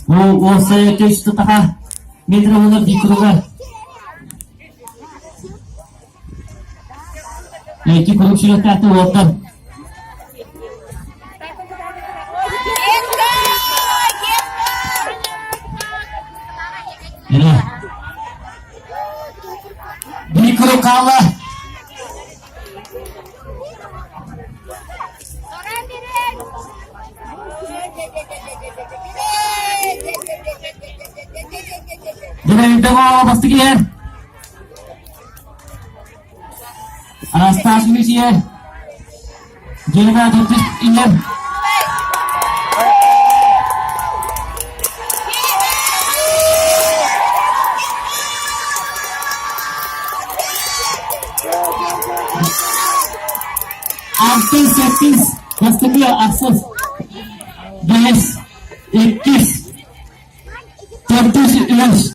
Уопсайа көстө таха метр буолар дии круга. Эки круг сүрэхтээхтэр уолтан. Эрэ. Биир круг хаалла. Дьэ, бастык иһэр. Анастасия иһэр. Дьиэҕэ төрдүс иһэр. Алтыс, сэттис, бастакы, ахсыс, бэһис, иккис, төрдүс, үһүс.